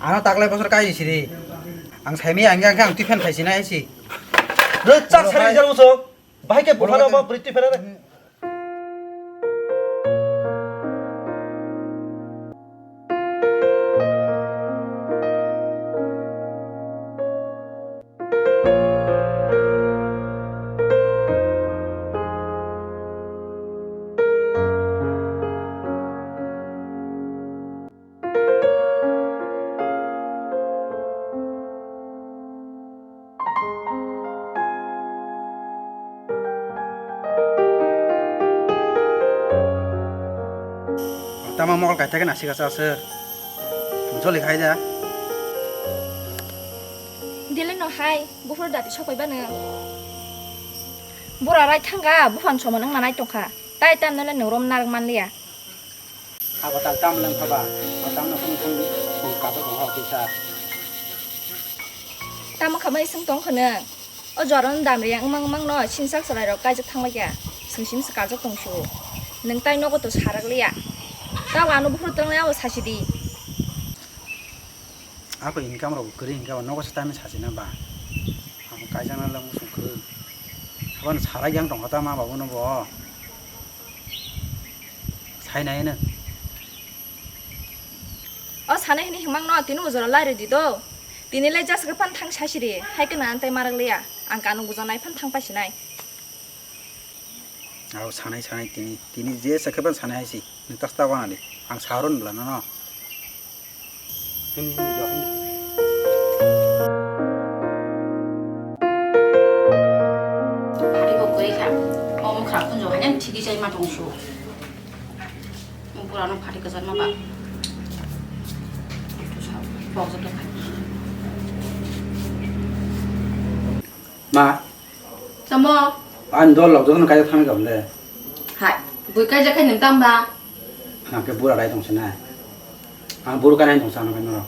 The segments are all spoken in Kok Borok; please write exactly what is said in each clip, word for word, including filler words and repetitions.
Ano taklai bosor kai siri. Ang saimaya ang ang ang twi phan khaisi na isi. Rwchak sari rijal muso. Bahai ke buphano ba bwrwi twi phan. Tama mokol kaithai khe nasika cha se. Joli khai da. Dile no hai, buphuru dati sokoi bano. Bura rai thanga, buphang somo nang nanai tongkha. Tai tam nole nung rom narwk manliya. Abo tal tam lang thaba, tam no phung phung phung kato tong hok tisa. Tamo khamai sung tong khana. O jorano dam riyang wngmang wngmang no sinsak chwrai rok kaijak thang laikya. Sung sim se kajak tong su. Nung tai nogo to sarak liya. Tao ano buphuru twlang abo sasi di. Ako income rok kwrwi hinkhe abo nogo se tamni sasi na ba. Ang kaijak na lang sung kwrwi. Aboni sarak yang tong kha ta ma babu no bo. Sai nai no. O sanai hini himang no tini ujora lai rwdi do. Tini lai jasa khe phan thang sasiri, hai khe nang tei marak liya. Ang kanu bujo nai phan thang paisi nai. Aro sanai sanai tini, tini je sa khe phan sanai hai si. Nwng tas ta wana di. Ang sa ron bla no no. Hini hini jo hini. Phari bo kwrwi kha. O mokha kunjo hai nang thigwi chai ma tong su. Bura no phati kwchar ma ba. Bok jok khai. Ma. Tamo. Ani dol lok jotono kaijak thangwi kha le. Hai, bui kaijak khai nung tamo ba? Ang khe bura rai tong sinai. Ang buru kainai tong sa nang khe norok.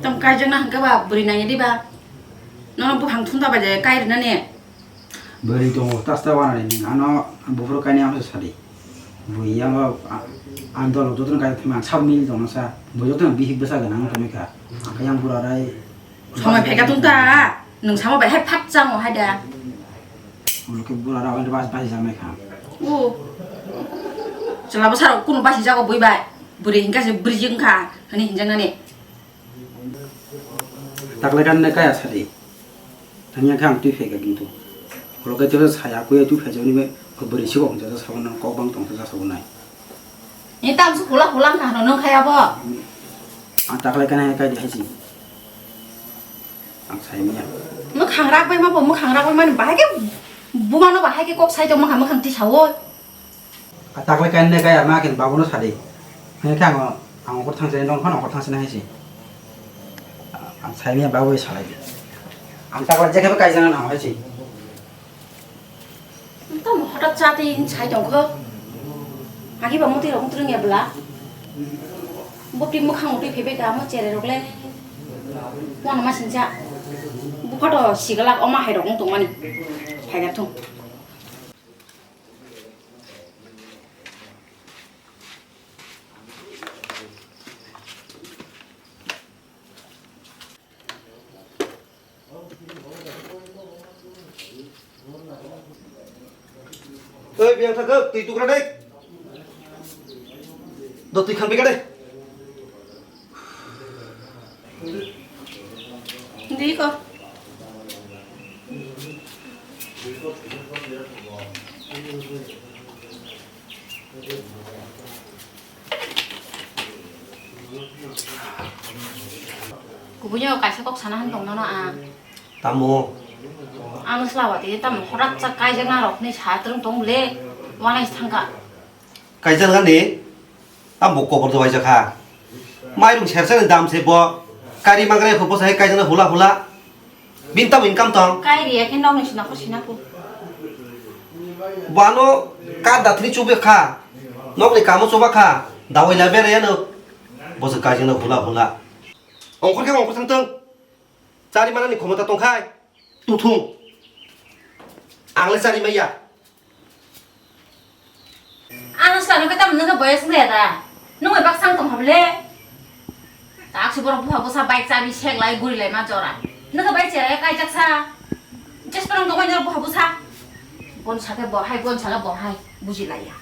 Tamo kaijak na hwnkhe ba bwrwi nai di ba. Nono buphang thunda bai de kai rwnani. Bwrwi tongo, tas ta wanani, ano buphuru kainwi ano sadi. Bui yango, a-, ang dolo jotono kai thangma, ang sab mili tongno sa. Bui jotono bihik bwsa gwnang tongwi kha. Ang khe yang bura rai. Somoi phaika tong ta, nwng samo bai hai phat chango hai da. Ulo khe bura rai, bas, basi jamai kha. O. Chwla bwsarok kunu basi jago bui bai. Bwrwi hinkha se bwrwi wngkha, hwnwi hinjaknani. Taklai kan ne kaya sadi. Tanya khe ang twi phai kha kintu. Khulok khe tesa saya kuya twi phai jani be bwrwi sigo hwnja sa sabo nang kok bang tong sa sabo nai. Ni tam su khula khula kha no nang khaya bo. Ang taklai kan hai kai di hai si. Ang sai miya. Mwkhang rak bai ma bo mwkhang rak bai mani bahai khe buma no bahai khe kok sai tong mwkhang mwkhang ti sawo. A taklai kainwi kaya ma khe babuno sadi. Hwnwi khe ang, ang ongkhor thangsinai, nong phano ongkhor thangsinai hai se. Ang saimanya babu bai salai di. Ang taklai jekhe bo kaijak nang hai se. Tamo hothat chatwi sai tongkho. Agi ba mutwi rok wngtrwng ya bwla. Bopti mwkhang mutwi phaibai ka amo cherai rok le. Wano ma sincha. Bupha to sigalak oma hai rok wng tongmani. Phaiga thung. Oi, biyang thangkho, twi tukra dai. Do twi khan bika dai. Di ko. Kubuino kaisa kok sana han tong nono ang. Tamo? Ano slawa tini tamo horak chak kaijak na rok ni sa twrwng tong le wanai thangka. Kaijak nani? Tamo kobor do waijak kha. Mairung sersa ni dam se bo. Kari magre kho bo sai kaijak na hula hula. Bini tamo income tong? Kai riya khe nokni sina kho sina kho. Bano kar dathni chubi kha. Nokni kamo chuba kha. Dawai la bere ano. Bo se kaijak na hula hula. Ongkhor khe ongkhor thang tong. Chari manani khomota tongkhai, tuthung. Ang le chari maya. Ano sano khe tamo nungkhe boyas wngya da? Nungbai bak sang tong hable? Borok buha busa bike chabi seklai gurilai ma jora. Nokha bai chaya kaijak sa. Jes parang dokai norok buha busa. Bon sake bo hai, bon sake bo hai. Buji laiya.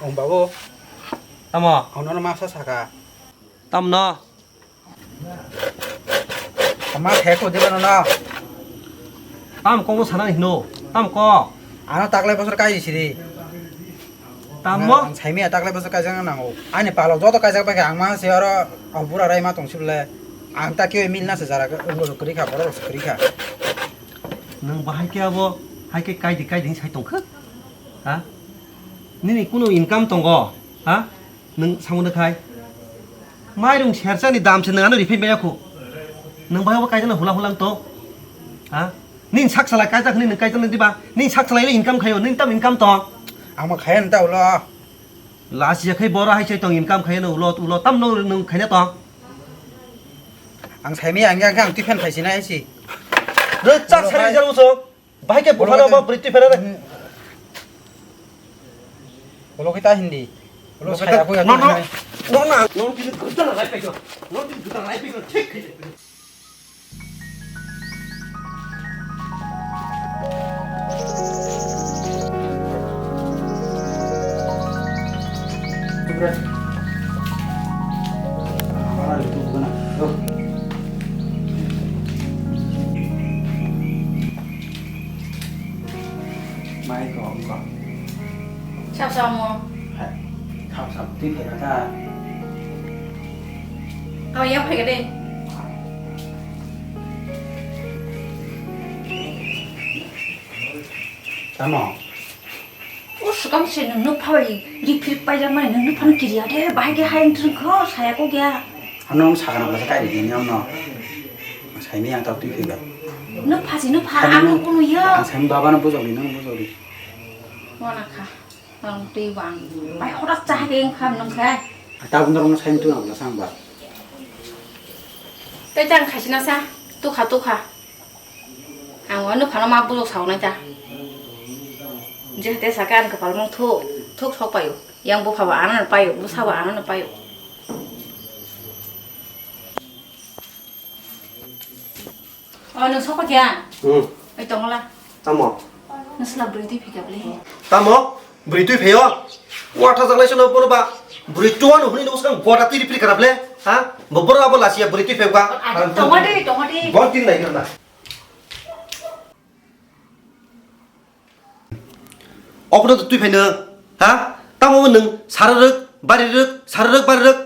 Ong babu. Tamo? Ong nono masa saka. Tamno? Ama thek ko diba nono. Tam kok no sana hino. Tam kok. Ano taklai bosor kai siri. Tamo? Ang saimi ya taklai bosor kai jang nango. Ani palo joto kai jak bai ang ma se oro bura rai ma tong sibule. Ang ta kiyo mil na se jara ko kri kha boro kri kha. Nang bahai ke abo hai ke kai di kai di sai tong kha. Ha? Nini kuno income tongo? Ha? Nwng samung de khai. Mairung sersa ni dam se nwng ano rifai maya khu. Nwng bai bo kaijana hula hula to. Ha? Nin sak salai kaijak ni nwng kaijak ni diba? Nin sak salai income khayo, nin tam income to. Ang ma khaya nta ulo. Last ya khai bora hai chai tong income khayo no ulo ulo tam no nwng khaina to. Ang saimi ang yang ang tifen phaisi na isi. Re chak sari jaru so. Bahai ke buphano ba bwrwi twi phera de. Ulo kita hindi. Ulo saya aku ya. No, no. No, no. No, kini gudang lai pego. No, kini gudang lai pego. Thik khai. Mai ko ko. Sab samo. Hai. Khap sab twi phai kha. Kau yang phai kade. Tamo. O swkang se nwng nuk pha bai riphirik paijak mani nwng nuk phano kiriya de bahai khe hayung twrwng kho saya kok ya. Ano ang sakana bwsa kai ri dini amno. Saimi ang tabuk twi phaiba. Nuk pha si nuk pha ang nuk kunu ya. Ang saimi baba no bujok ri nang bujok ri. Wana kha. Ang twi bang. Bai horak cha hai khe ang kham nung kha. Tabuk norok no saimi tu ang bwsa ang ba. Tei tang khaisina sa. Tukha tukha. Ang wano phano ma bujok saunai ta. Jehate saka ang kwpal mung thuk thuk sok paio. Yang bupha ba ano paio, bwsa ba ano paio. O nwng sok kya? Hmm. Oi tongla. Tamo? Nwsla bwrwi twi phika bwle. Tamo? Bwrwi twi phaio? Watha jaklai sono bono ba. Bwrwi tuano hwnwi nung swkang gota tiri phiri karap le. Ha? Bo boro abo lasiya bwrwi twi phaiba. Tongo de, tongo de. Bor tin nai na. Obono twi phaino, ha? Tamo nwng sararwk, barirwk, sararwk, barirwk.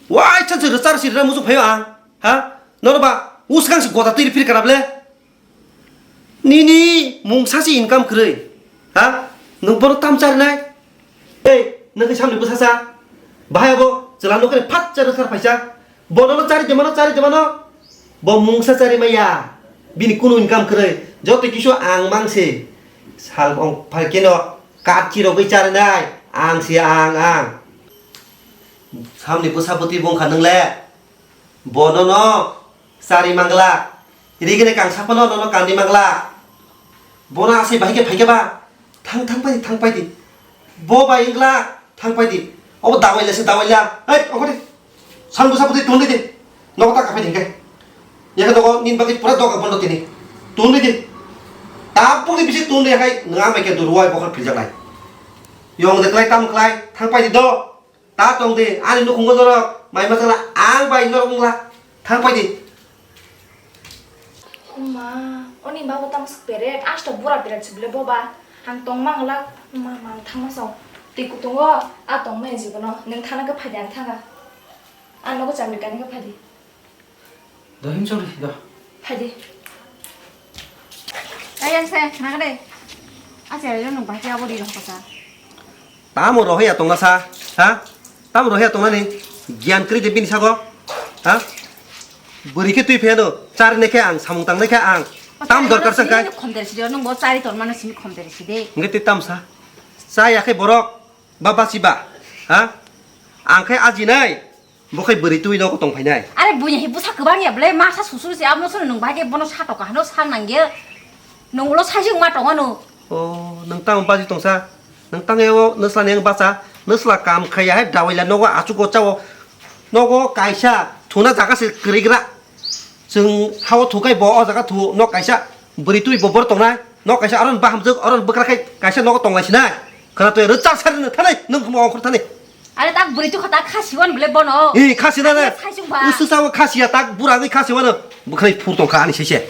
Wai chan se rwchar si rwna muchung phaio ang, ha? Nono ba, uskang si gota twi phiri karap le. Nini mungsa si income kwrwi, ha? Nwng bono tam charinai? Ei, nokni samni bwsasa. Bahai abo chwla nokni phat cha rwkha phaisa. Bono no chari de mano, chari de mano. Bo mungsa chari maya. Bini kunu income kwrwi. Joto kisu ang mangse. Sal ong phai keno kat chirogwi charinai. Ang se ang ang. Samni bwsa bwtwi bongkha nwngle. Bono no chari mangla. Rigini kang saphano nono kandi mangla. Bono asai bahai khe phai khe ba. Thang thang pai di, thang pai di. Bo bai wngla thang pai di. Obo dawai la se dawai la. Hei, ongkho di. Sambu sabu di tun di di. Nogo ta kaphai di hingke. Yake nogo nin bagwi pura doga bondo tini. Tun di di. Tapung di bisi tun di yakai nang amai ke duruwai bokhor philjak lai. Yong de klai tam klai thang pai di do. Ta tong di, ani nukhungo norok, mai ma sala ang bai norok wngla, thang pai di. Oma, oni babo tamo swk peret, asto bura peret swk le boba. Ang tong mangla, ma, ma, thang ma sao. Twi kutungo, a tong ma jibono, nwng thana khe phai di, ang thanga. Ang nogo chamri kani khe phai di. Do him chori do. Phai di. Ai ang se khna de. A se ro nung bahai abo di rok sa. Tamo rohya tongna sa, ha? Tamo rohya tongna ni gyan kri de bini sago, ha? Buri khe twi pheno, char ne khe ang samung tang ne khe ang. Tam dorkar sa kai. Khom der si de nung bo chari ton mano simi khom der si de. Nge ti tam sa. Sa ya khe borok ba ba si ba, ha? Ang khe aji nai. Bo khai bwrwi twi nogo tong phainai. Are buini hai bwsa kwbang ya bwle, masa susuru se amo sunu nwng bahai khe bono sa toka hano sa nangya. Nwng ulo saijwk ma tongo no. O, nwng tamo baji tongsa? Nwng tangwi o nwsla ni ang bacha, nwsla kam khaiya hai dawaila nogo achugo chao. Nogo kaisa thuna jaga se kwrwi gra. Chwng hao thukai bo o jaga thu nok kaisa bwrwi twi bo bor tongnai. Nok kaisa aron bahamjwk aron bwkra khai kaisa nogo tonglai sinai. Khana twi rwchap sari no thanai nwng khumo ongkhor thanai. Are tak bwrwi tukha tak khasi wan bole bono. Ee khasi na ne. Saisung ba. Usuk sao khasi ya tak bura gwi khasi wano. Bwkhrai phur tongkha ani sese.